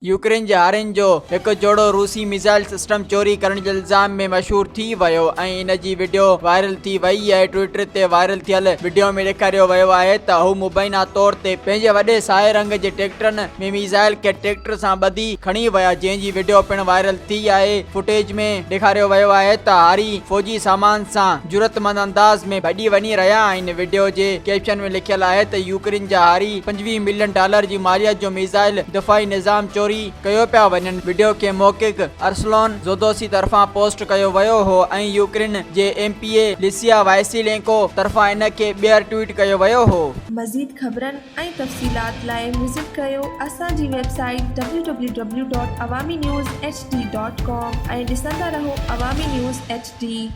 Ukraine جي هارين جو هڪ جوڙو روسي ميزائل سسٽم چوري ڪرڻ جي الزام ۾ مشهور ٿي ويو ۽ ان جي وڊيو وائرل ٿي وئي آهي. ٽوئٽر تي وائرل ٿيل وڊيو ۾ ڏيکاريو ويو آهي ته هو مبينا طور تي پنهنجي وڏي سائي رنگ جي ٽريڪٽرن ۾ ميزائل کي ٽريڪٽر سان ٻڌي کڻي ويا جنهن جي وڊيو پڻ وائرل ٿي آهي. فوٽيج ۾ ڏيکاريو ويو آهي ته هاري فوجي سامان سان جرئتمند انداز ۾ ڀڄي وڃي رهيا آهن. وڊيو جي ڪيپشن ۾ لکيل آهي ته يوڪرين جا هاري 25 ملين ڊالر جي ماليت جو ميزائل دفاعي نظام چوري ڪيو پيا وڃن. وڊيو کي محقق ارسلان زودوسي طرفان پوسٽ ڪيو ويو هو ۽ يوڪرين جي M P A Lesia Vasylenko طرفان ان کي ٻيهر ٽوئيٽ ڪيو ويو هو. مزيد خبرن ۽ تفصيلات لاء وزٽ ڪريو اسان جي website W W W dot Awami news H D dot com ۽ ڏسندا رهو عوامي نيوز ايڇ ڊي.